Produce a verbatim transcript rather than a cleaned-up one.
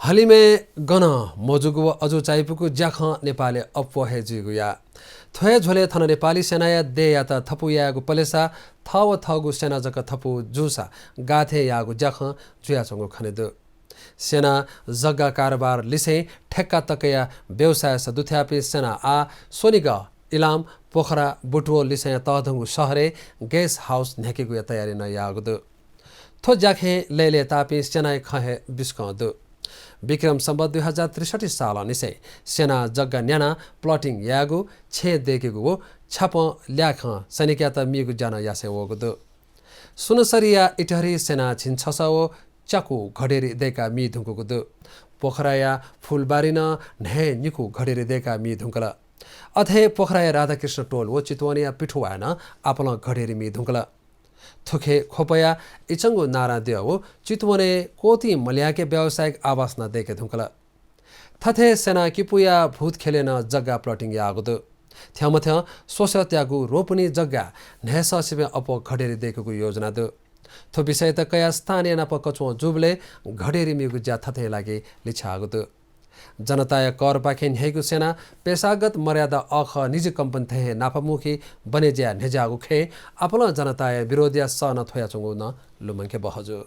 हलिमय् गनं मजूगु व अजू चायापुगु ज्याखँ नेपालय् अप्वः हे जुइगु याः। थ्व हे झ्वलय् थन नेपाली सेनाया देय्‌यात थपु यायेगु पलेसा थः व थःगु सेना जक थपु जूसा गाथें याःगु ज्याखँ जुयाच्वंगु खने दु। सेना जग्गा कारोबार लिसें ठेक्का तकया व्यवसायस दुथ्याःपिं सेना आः स्वनिगः, इलाम, पोखरा, बुटवल लिसें तःधंगु शहरय् guest house न्ह्याकेगुया तयारी नं याःगु दु। थ्व ज्याखँय् लय्‌लय्‌ताःपिं सेनाया खँ हे बिस्कं दु। विक्रम सम्वत दुई हजार त्रिसठी सालंनिसें सेनां जग्गा न्यानाः plotting यायेगु, छेँ दय्‌केगु व छ्यापं ल्याखं सैनिकयात मीगु ज्या नं यासें वःगु दु। सुनसरीया इटहरी सेनां झिंछसः व च्याकू घडेरी दय्‌काः मी धुंकूगु दु। पोखराया फुलबारी नं न्हय्‌न्हिकू घडेरी दय्‌काः मी धुंकल। अथे हे पोखराया राधाकृष्ण टोल व चितवनया पिठुवाय् नं आपालं घडेरी मी धुंकल। थुखे ख्वपया इचंगु नाराद्यः व चितवनय् क्वःतिं मल्याके व्यावसायिक आवास नं दय्‌के धुंकल। थथे सेनां किपूया भूत ख्यलय् नं जग्गा plotting याःगु दु। थ्यंमथ्यं स्वस्यःत्यागु रोपनी जग्गा न्हय्‌सः सिबें अप्वः घडेरी दय्‌केगु योजना दु। थ्व विषयत कयाः स्थानीय नाप कचुवं जूबलय् घडेरी मीगु ज्या थथें लागिं लिछ्याःगु दु। जनताया करपाखें न्ह्याइगु सेनां पेशागत मर्यादा अःखः निजी कम्पनी थें हे नाफामुखी बने जुयाः न्ह्यज्याःगु खँय् आपालं जनताया विरोधया सः नं थ्वयाच्वंगु नं लुमंके बहःजू।